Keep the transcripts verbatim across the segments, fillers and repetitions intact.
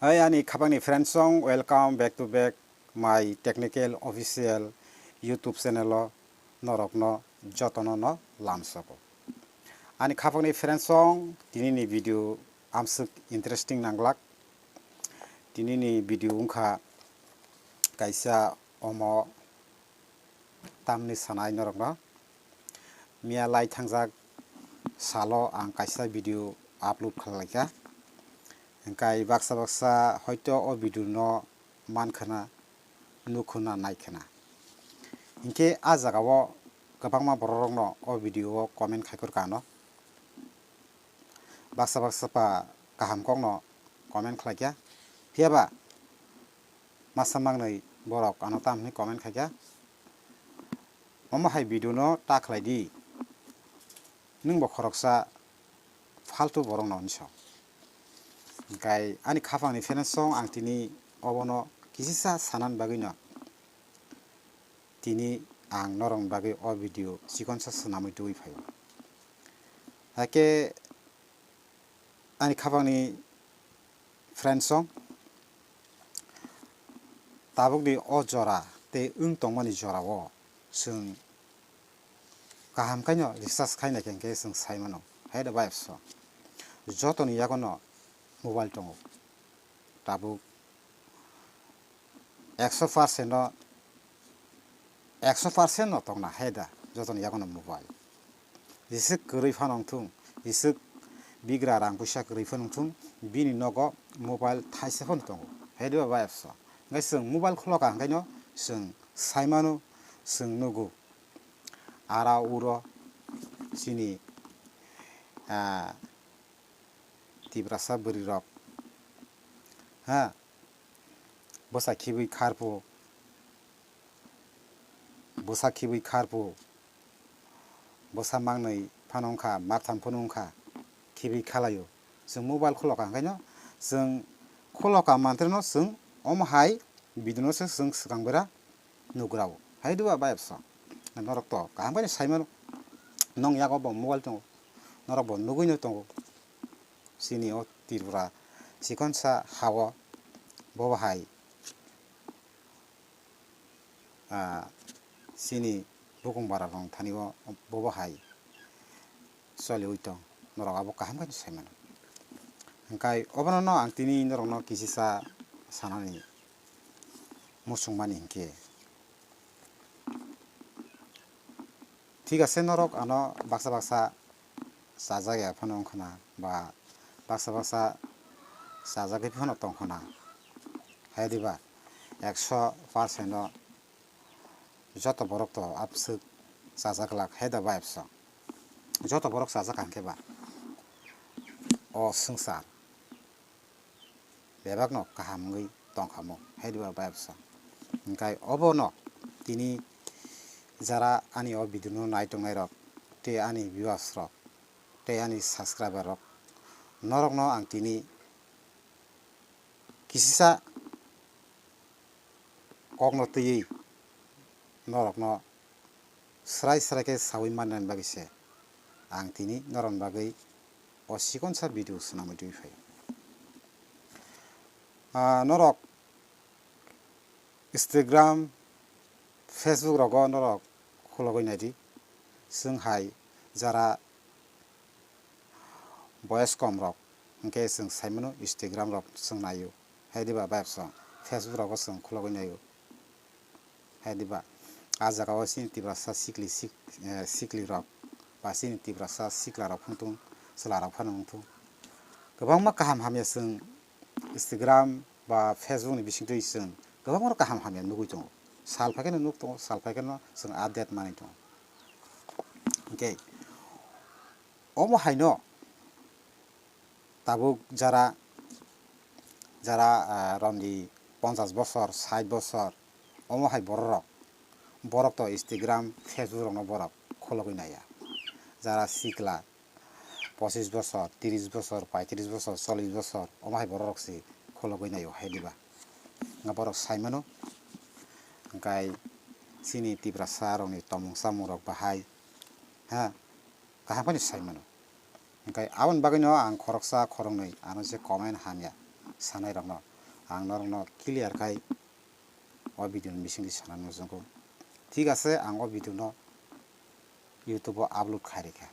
Hai ani khapangni friends song, welcome back to back my technical official YouTube channel o norokno jotono no lamsogo. Ani khapangni friends song, tinini video amswk interesting nanglak. Tinini video wngkha kaisa omo tamni sanai norokno. Miya lai thangjak salo ang kaisa video upload khlaikha. Hwnkhe baksa baksa hoito o video no mankhwna, nukhwna, naikhwna. Hinkhe a jagao kwbangma bororokno o video o comment khaikhwrkha ano. Baksa baksa pa kaham kokno comment khlaikha. Phiyaba masa mangnwi borok ano tamo hwnwi comment khaikha, "Omo hai video no ta khlai di, nwng bo khoroksa faltu borok no," hinwi sa. Hwnkhe ani khapangni friends song, ang tini obono kisisa sanani bagwi no tini ang norokni bagwi o video chikonsa swnamwi twiwi phaio. Hakhe ani khapangni friends song, tabukni o jora tei wng tongmani jorao chwng kaham khaino research khaina khe hwnkhe chwng sai mano. Hai da bai so, jotoni yagono mobile tongo. Tabuk ekso percent no, ekso percent no tongna hai da jotoni yagono mobile. Jeswk kwrwi phano wngthung, jeswk bigra rang puisa kwrwi phano wngthung, bini nogo mobile thaisa phano tongo. Hai diba bai apso. Hwnkhe chwng mobile khulokha hwnkhe no chwng sai mano, chwng nugo. Ara uro chini, ah, Tiprasa bwrwi rok, ha, bwsa khibwi kharphu, bwsa khibwi kharphu, bwsa mangnwi phano wngkha, maktham phano wngkha, khibwi khalaio. Chwng mobile khulokha hwnkhe no, chwng khulokha mantre no chwng omo hai video no se chwng swkang bera nugrao. Hai diba bai apso. Norok to kaham khe sai mano. Nong yago bo mobile tongo. Norok bo nugwi no tongo. Chini o Tripura chikonsa hao bo bahai, ah, chini bukung bara rong thani o bo bahai choliwi tong. Norok abo kaham khe sai mano. Hwnkhe obono no ang tini norokno kisisa sanani muchungmani hinkhe. Thik ase, norok ano baksa baksa chajak ya phano wngkhana, ba baksa baksa chajagwi phano tongkhana. Hai diba, ekso percent o joto borok to abswk chajak glak, hai da bai apso. Joto borok chajak kha hwnkhe ba o swngchar bebakno kaham wngwi tongkhamu, hai diba bai apso. Hwnkhe obono tini jara ani o video no nai tongnai rok, tei ani viewers rok, tei ani subscriber rok, norokno ang tini kisisa kokno twiwi norokno srai srai khe saui mannani bagwi se ang tini norokni bagwi o chikonsa video swnamwi twiwi phaio. Ah, norok Instagram, Facebook rogo norok khulogwi naidi. Chwng hai jara boyes kom rok hwnkhe chwng sai mano Instagram rok chwng naio. Hai diba bai apso, Facebook rogo chwng khulogwi naio. Hai diba, ah jagao chini Tiprasa sikli sik-, eh, sikli rok ba chini Tiprasa sikla rok phano tung, chwla rok phano wngthung. Kwbangma kaham hamya chwng Instagram ba Facebook ni bisingtwi chwng kwbangma kaham hamya nugwi tongo. Sal phaikhe no nuk tongo, sal phaikhe no chwng update manwi tongo. Hwnkhe omo haino tabuk jara, jara, ah, romdi ponchash bosor, sait bosor, omo hai borok rok, borok to Instagram, Facebook rokno borok khologwi naiya. Jara sikla, pochish bosor, trish bosor, paitris bosor, chollish bosor, omo hai borok rok se khologwi naio hai diba. Nga borok sai mano, hwnkhe chini Tiprasa rokni tomung chamung rok bahai, ha, kaham khe sai mano. Hwnkhe aboni bagwino ang khoroksa khoroknwi ano je comment hamya, sanai rokno ang norokno clear khai o video ni bisingtwi sana nukjago. Thik ase, ang o video no YouTube o upload khai rikha.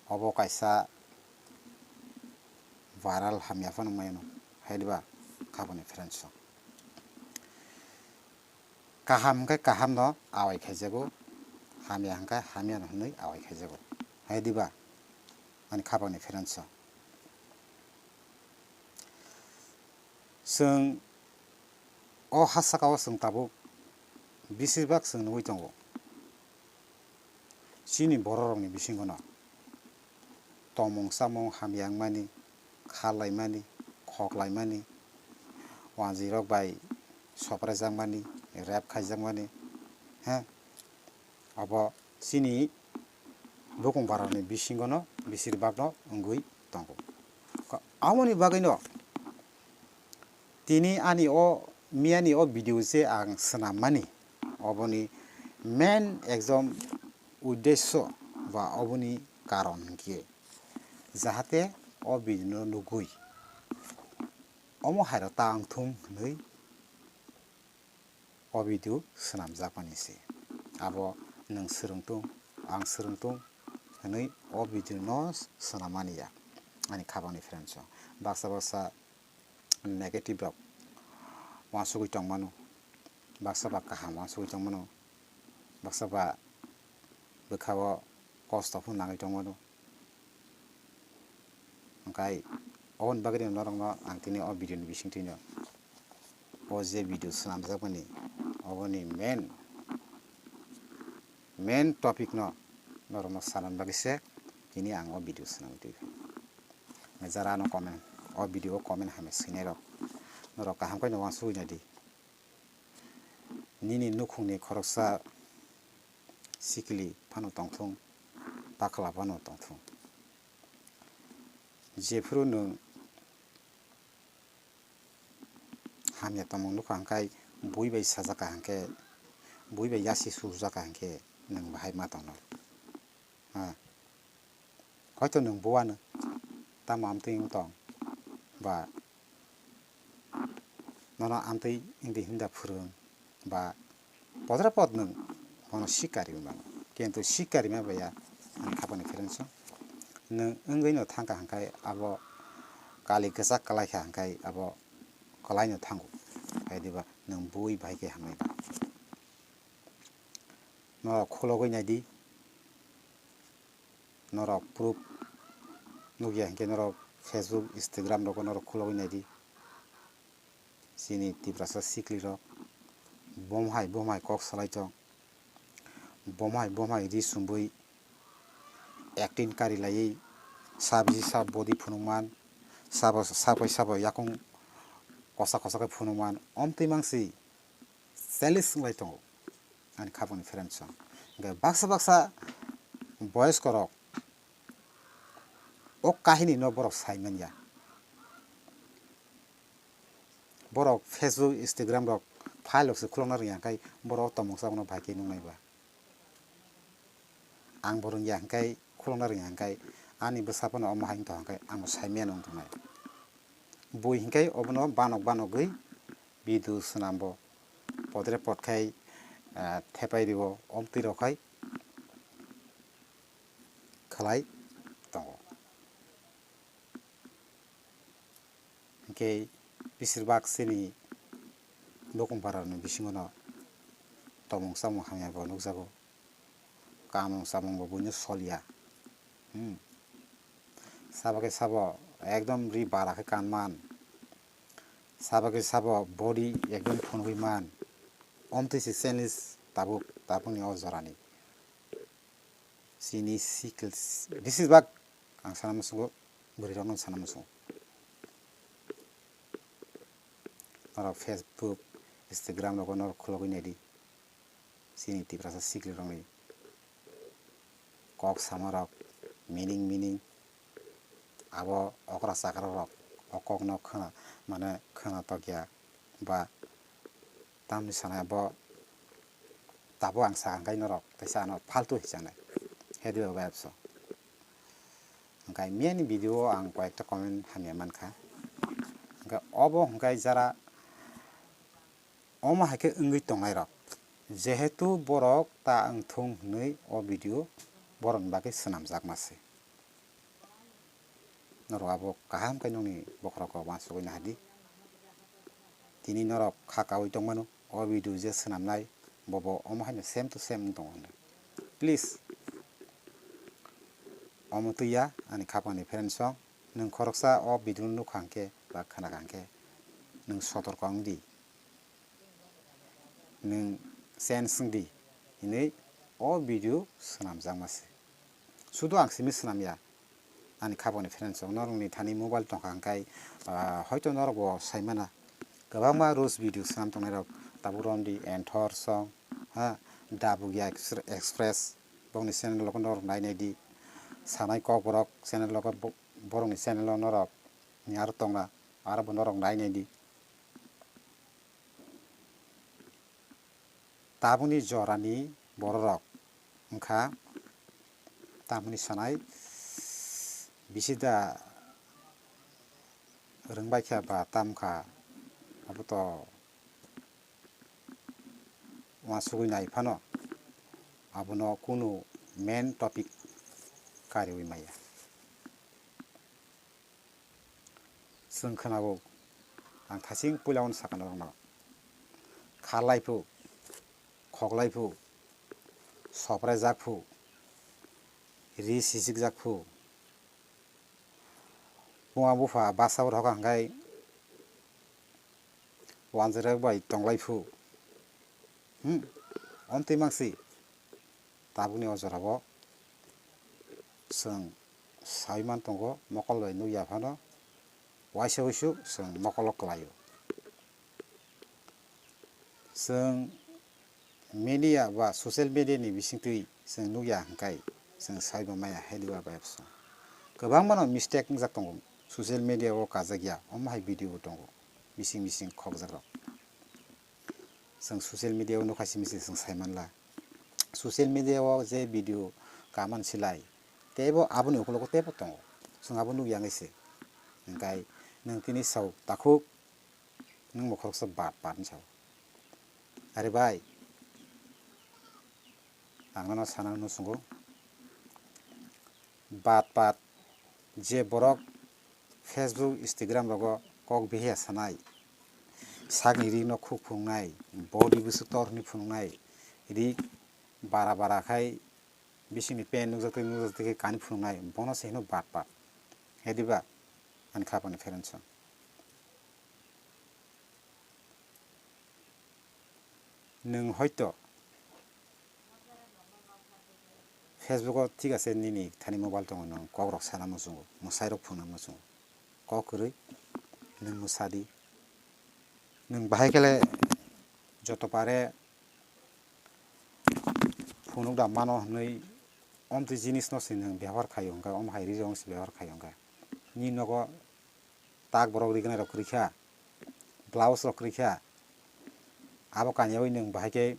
Obo kaisa viral hamya phano wngmano, hai diba, khabangni friends rok. Kaham hwnkhe kaham no awai khaijago, hamya hwnkhe hamya no hwnwi awai khaijago, hai diba, ani khabangni friends rok. Chwng o ha saka o chwng tabuk besir bak chwng nugwi tongo. Chini bororokni bisingono tomung chamung hamya wngmani, kha laimani, khok laimani, wanjwirok bai sopraijak mani, rape khaijak mani, he, abo chini bukung barani bisingono besir bagno wngwi tongo. Ko-, aboni bagwino tini ani o miyani o video je ang swnammani, oboni main ekdom uddesyo ba oboni karon hinkhe jahate o video no nugwi omo hairo ta wngthung hwnwi o video swnamjakmani se. Abo nwng swrwngtung, ang swrwngtung hwnwi o video no swnammani ya ani khabangni friends rok. Baksa baksa negative rok uansugwi tongmano, baksa ba kaham uansugwi tongmano, baksa ba bwkhao kosto phano nangwi tongmano. Hwnkhe oboni bagwino norokno ang tini o video ni bisingtwino o je video swnamjakmani, oboni main, main topic no norokno sanani bagwi se tini ang o video swnamwi twi. Jara ano comment, o video o comment hamya swinai rok, norok kaham khe no uansugwi nai di. Nini nukhungni khoroksa sikli phano tongthung, pakla phano tongthung. Jephuru nwng hamya tongmung nukha hwnkhe, bui bai sajak kha hwnkhe, bui bai yasi sujak kha hwnkhe nwng bahai ma tongno. Ha. Hoito nwng buwano, tamo amtwi wng tong, ba nono amtwi wngdi hinda phwrwng, ba podre pod nwng bono sikari wng mano. Kintu sikari ma baya ani khapani pherengso. Nwng wngwi no thangkha hwnkhe abo kali kwchak kwlai kha hwnkhe abo kwlai no thango. Hai diba nwng bui bai khe hamya. Norok khulogwi naidi. Norok proof nukya hinkhe norok Facebook, Instagram rogo norok khulogwi naidi. Chini Tiprasa siklirok bomo hai bomo hai kok salai tong, bomo hai bomo hai ri chumbui acting kari laiwi sabji sab body phunukman, sabo sabai sabo yakung kosa kosa khe phunukman, omtwi mangsi challenge wnglai tongo ani khapangni pherengso. Hinkhe baksa baksa boyoskorok o kahini no borok sai manya. Borok Facebook, Instagram rok file rok se khulokna rwngya, hwnkhe borok o tongmung chamung no bai khe nuknai ba. Ang bo rwngya hwnkhe, khulokna rwngya hwnkhe, ani bwsa phano omo hai wngtong hwnkhe ang bo sai mano wngtongnai. Bui hwnkhe obono banok banogwi video swnambo, podre pod khai, ah, thepai rio, omtwi rok khai khlai tongo. Hinkhe besir bak chini bukung para ni bisingo no tongmung chamung hamya bo nukjago, kamung chamung bo buino soliya. Hmm. Sabo khe sabo ekdom ri bara khe kanman, sabo khe sabo body ekdom phunugwi man, omtwi se challenge tabuk tabukni o jorani. Chini sikil, besir bak ang sana muchungo, bwrwi rokno sana muchungo. Norok Facebook, Instagram rogo norok khulogwi naidi. Chini Tiprasa sikli rokni kok sama rok, meaning meaning abo okra chakra rok o kok no khna, mane khna tokya ba tamni sanai abo tabuk ang sakha hwnkhe norok teisa ano faltu hinwi sanai. He diba bai abso. Hwnkhe miyani video o ang koyekta comment hamya mankha. Hwnkhe obo hwnkhe jara omo hai khe wngwi tongnairok, jehetu borok ta wngthung hwnwi o video borokni bagwi swnamjakma se. Norok abo kaham khe nokni bokhorok rok uansugwi nahardi. Tini norok kha kaui tongmano, o video je swnamnai bobo omo haino same to same wng tongo hwnwi. Please, omo twiya ani khapangni friends rok, nwng khoroksa o video no nukha hwnkhe ba khnakha hwnkhe nwng sotorko wngdi, nwng chance wngdi hinwi o video swnamjakma se. Sudu ang simi swnamya, ani khapangni friends rok, norokni thani mobile tongkha hwnkhe, ah, hoito norokbo saimana. Kwbangma roast video swnam tongnairok tabuk romdi Enthor song, ha, Dabugya Express, bongni channel o norok nai naidi. Sanai Kokborok channel o bo-, borokni channel o norok ni aro tongna, aro bo norok nai naidi. Tabukni jorani bororok wngkha tamoni sanai bisi da rwngbaikha ba tamkha, abo to uansugwi nai phano abono kunu main topic kariui maya. Chwng khwnao, ang thasing puila uansukha norokno, kharlai phu, khoklai phu, sopraijak phu, ri sisijak phu, buma bupha basa o rohor hwnkhe uanjwk bai tonglai phu, hmm, omtwi mangsi. Tabukni o jorao chwng saui man tongo, mokol bai nukya phano, waisa uisu chwng mokolo kwlaio. Chwng media ba social media ni bisingtwi chwng nukya hwnkhe chwng saibo maya, haidiba bai apso kwbangmano mistake wngjak tongo, social media o kajakya, omo hai video bo tongo, bising bising khokjakrok. Chwng social media o nukha simi se chwng sai manla. Social media o je video kaman silai, teibo aboni ukologo teibo tongo. Chwng abo nukya wngwi se. Hwnkhe nwng tini sao takhuk, nwng bo khoroksa bat bat wng sao. Are bai, ang nono sana muchungo. Bat bat je borok Facebook, Instagram rogo kok behiya sanai, sakni rino khuk phunuknai, body bwswk tor hwnwi phunuknai, ri bara bara khai bisingni pant nukjaktwi nukjaktwi khe kani phunuknai, bono se hino bat bat. Hediba ani khapangni friends rok. Nwng hoito Facebook o thik ase nini thani mobile tongo, nwng kok rok sana muchungo, mwsai rok phunukna muchungo, kok kwrwi nwng mwsadi. Nwng bahai khe le joto pare phunuk da mano hwnwi omtwi jinis no se nwng byabohar khaio hwnkha, omo hai rijak se byabohar khaio hwnkha. Nini nogo tak borok rignai rok kwrwi kha, blouse rok kwrwi kha, abo kanya ui nwng bahai khe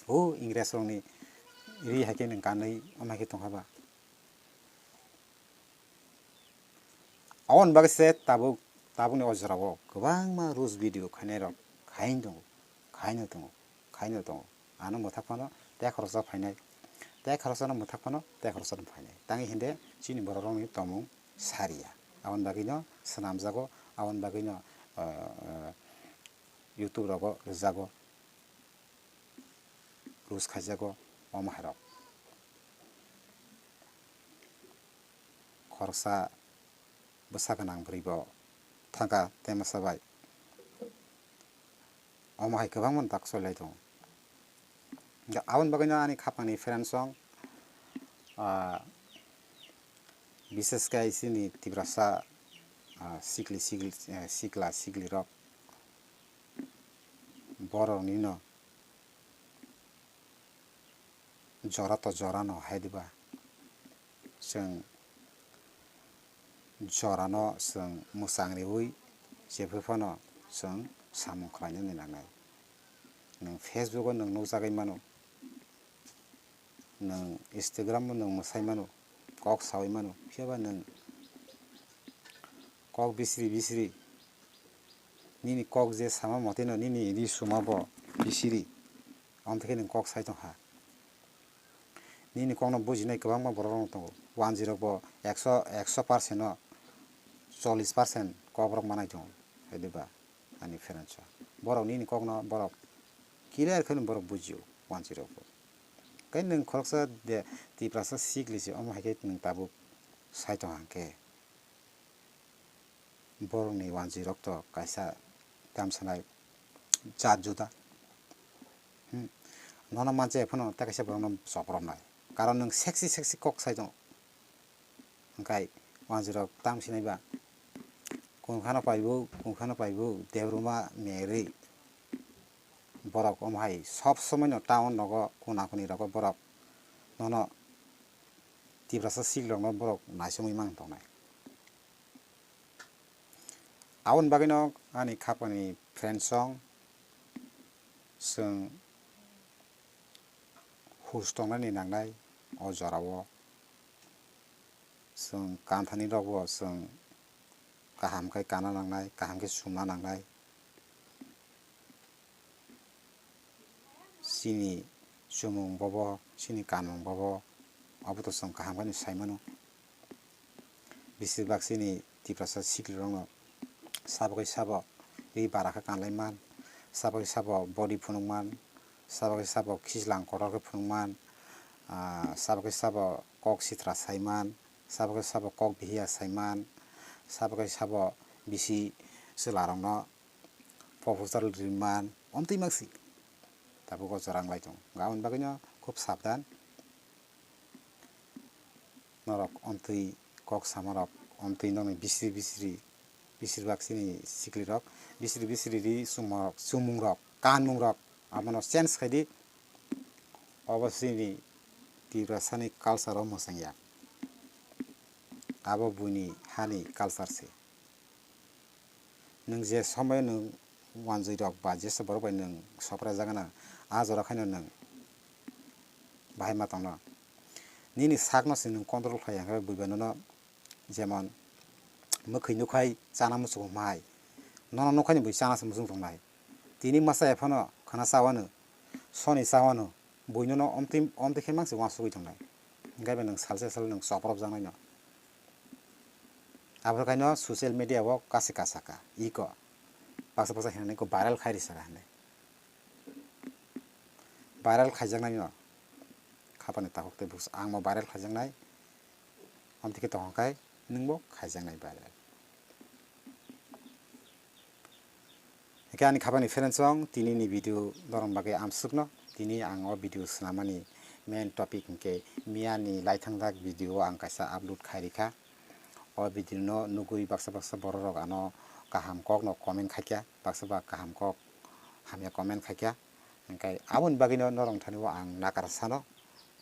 o Ingres rokni ri hai khe nwng kanwi omo hai khe tongkha ba. Aboni bagwi se tabuk, tabukni o jorao kwbangma roast video khainai rok khaino tongo, khaino tongo, khaino tongo. Ano mwthak phano tei khoroksa phainai, tei khoroksano mwthak phano tei khoroksano phainai. Tangwi hinde chini borok rokni tongmung sariya. Aboni bagwino swnamjago, aboni bagwino, ah, ah, YouTube rogo rwjago, roast khaijago omo hai rok. Khoroksa bwsa gwnang bwrwi bo thangkha tei masa bai. Omo hai kwbangma tak solai tongo. Aboni bagwino ani khapangni friends rok, ah, bises khe chini Tiprasa, ah, sikli, sikli, eh, sikla, sikli rok borokni no jora to jora no hai diba. Chwng jorano chwng mwchang riui jephru phano chwng samung khlainani nangnai. Nwng Facebook o nwng nukjagwi mano, nwng Instagram o nwng mwsai mano, kok saui mano, phiya ba nwng Kok bisiri bisiri. Nini kok je sama moteno nini ri suma bo bisiri. Amtwi khe nwng kok sai tongkha. Nini kokno bujinai kwbangma borok rok tongo. Wanjwi rok bo ekso, ekso percent no chollish percent kok rok manai tongo. Hai diba? Ani friends rok. Borok nini kokno borok clear khe borok bujio wanjwi rok bo. Kai nwng khoroksa de Tiprasa sikli se omo hai khe nwng tabuk sai tong hang khe. Borokni wanjwi rok to kaisa tamsanai jat juda. Hmm. Nono manchai phano tei kaisa borokno chopropnai. Karon nwng sexy sexy kok sai tongo. Hwnkhe wanjwi rok tamsinai ba. Kungkhano paibo, kungkhano paibo, Debruma Meri. Borok omo hai sob somoi no town nogo, kona koni rogo borok nono Tiprasa sikli rokno borok naisomwi mang tongnai. Aboni bagwino ani khapani friends rok, chwng hus tongnani nangnai o jorao. Chwng kanthani rokbo chwng kaham khe kana nangnai, kaham khe chumna nangnai. Chini chumung bobo, chini kanmung bobo, obo to chwng kaham khe sai mano. Besir bak chini Tiprasa sikli rokno sabo khe sabo ri bara khe kanlai man, sabo khe sabo body phunuk man, sabo khe sabo khichlang kotor khe phunuk man, ah, sabo khe sabo kok sitra sai man, sabo khe sabo kok bihiya sai man, sabo khe sabo bisi chwla rokno proposal ri man, omtwi maksi. Tabuk o jora wng lai tongo. Aboni bagwino khub sabdan. Norok omtwi kok samarok, omtwi nokni bisiri bisiri, bisiri bak chini sikli rok, bisiri bisiri ri chumung rok, kanmung rok, abono change khai di. Obo chini Tiprasani culture o mwchang ya. Abo buini hani culture se. Nwng je somoi nwng wanjwi rok ba jesa borok bai nwng sopra jagana, a jora khaino nwng bahai ma tongno. Nini sakno se nwng control khlai ya khe buiba nono jemon mwkhwi nukhai chana muchung mai. Nono nukhaini bui chana se muchung tongnai. Tini masa ephano khana chawano, soni chawano, buinono omtwi, omtwi khe mangsi uansugwi tongnai. Hwnkhe bai nwng salsa sal nwng chopropjaknaino. Aboni kaino social media o kasi kasaka, iko baksa baksa hinani ko viral khai risaka hinwi. Viral khaijaknaino khapani takhuk tei bwsa, ang bo viral khaijaknai, omtwi khe tongkha khai nwngbo khaijaknai viral. Hwnkhe ani khapani friends rok, tini ni video norok bagwi amsukno. Tini ang o video swnamani main topic hwnkhe miya ni laithangjak video o ang kaisa upload khai rikha. O video no nugwi baksa baksa borok rok ano kaham kok no comment khaikha, baksa ba kaham kok hamya comment khaikha. Hwnkhe aboni bagwino norok thani o ang nakar sano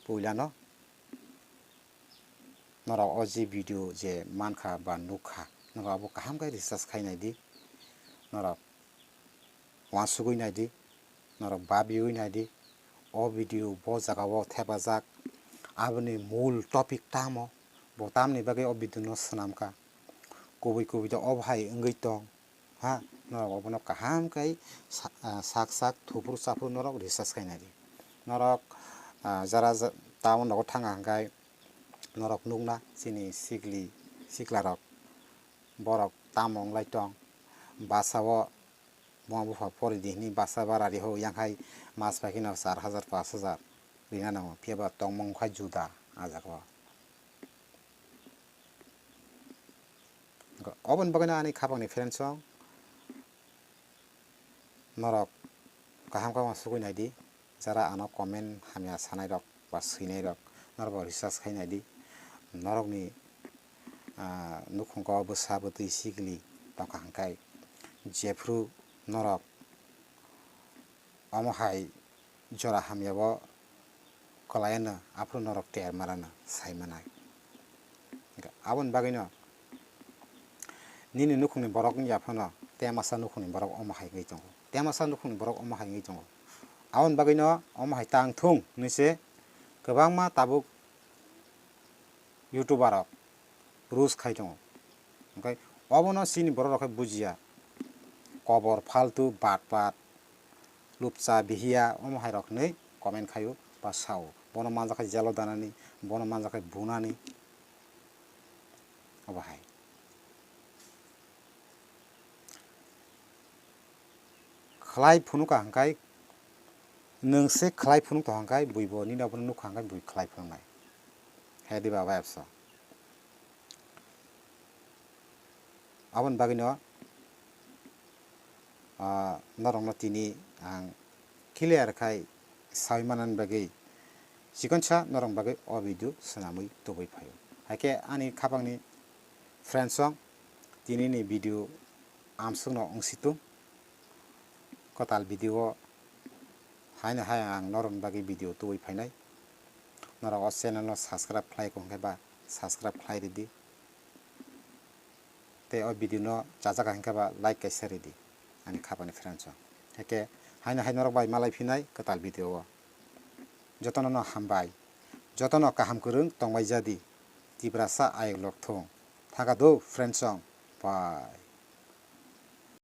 puila no. Norok o je video je mankha ba nukha, norok abo kaham khe research khai nai di, norok uansugwi nai di, norok babiwi nai di. O video bo jaga o thepajak, aboni mul topic tamo, bo tamni bagwi o video no swnamkha, kubui kubui to obo hai wngwi tong. Ha, norok obono kaham khe sa-, ah, sak sak, thuphuru chaphuru norok research khai nai di. Norok, ah, jara ja-, town rogo thang kha hwnkhe norok nukna chini sikli, sikla rok, borok tamo wng lai tong, basa o buma bupha pori di hwnwi basa bara riho yang hai mas pai kheno char hajar, pash hajar rina nango, phiya ba tongmung khai juda ah jaga o. Oboni bagwino ani khapangni friends rok, norok kaham khe uansugwi nai di, jara ano comment hamya sanai rok ba swinai rok, norok bo research khai nai di, norokni, ah, nukhungo bwsa bwtwi sikli tongkha hwnkhe jephru norok omo hai jora hamya bo kwlai ano, aphuru norok ter manano sai manai. Aboni bagwino nini nukhungni borok wngya phano temasa nukhungni borok omo hai wngwi tongo, temasa nukhungni borok omo hai wngwi tongo. Aboni bagwino omo hai tang thung hinwi se kwbangma tabuk YouTuber rok roast khai tongo. Hwnkhe Obono chini borok rok khe bujiya. Kobor, faltu, bat pat, lupcha, bihiya, omo hai rok hinwi comment khaio ba sao. Bono manjak khe jelo danani, bono manjak khe bunani. Obo hai. Khlai phunukha hwnkhai, nwng se khlai phunuk tong hwnkhai, bui bo nini abono nukha hwnkhai, bui khlai phunuknai. He diba bai abso. Aboni bagwino, ah, norokno tini ang clear khai saui manani bagwi chikonsa norok bagwi o video swnamwi tubui phaio. Haikhe ani khapangni friends rok, tinini video amsukno wngsitung. Kwtal video o haino hai ang norokni bagwi video tubui phainai. Norok o channel no subscribe khlai khe ba subscribe khlai ridi. Tei o video no chajak hinkhe ba like kaisa ridi ani khapani friends o. Haikhe haino hai norok bai malai phinai kwtal video o. Jotono no hambai, jotono kaham kwrwng tongbai jadi. Tiprasa ayuk lok thung. Thaka do friends song. Bye.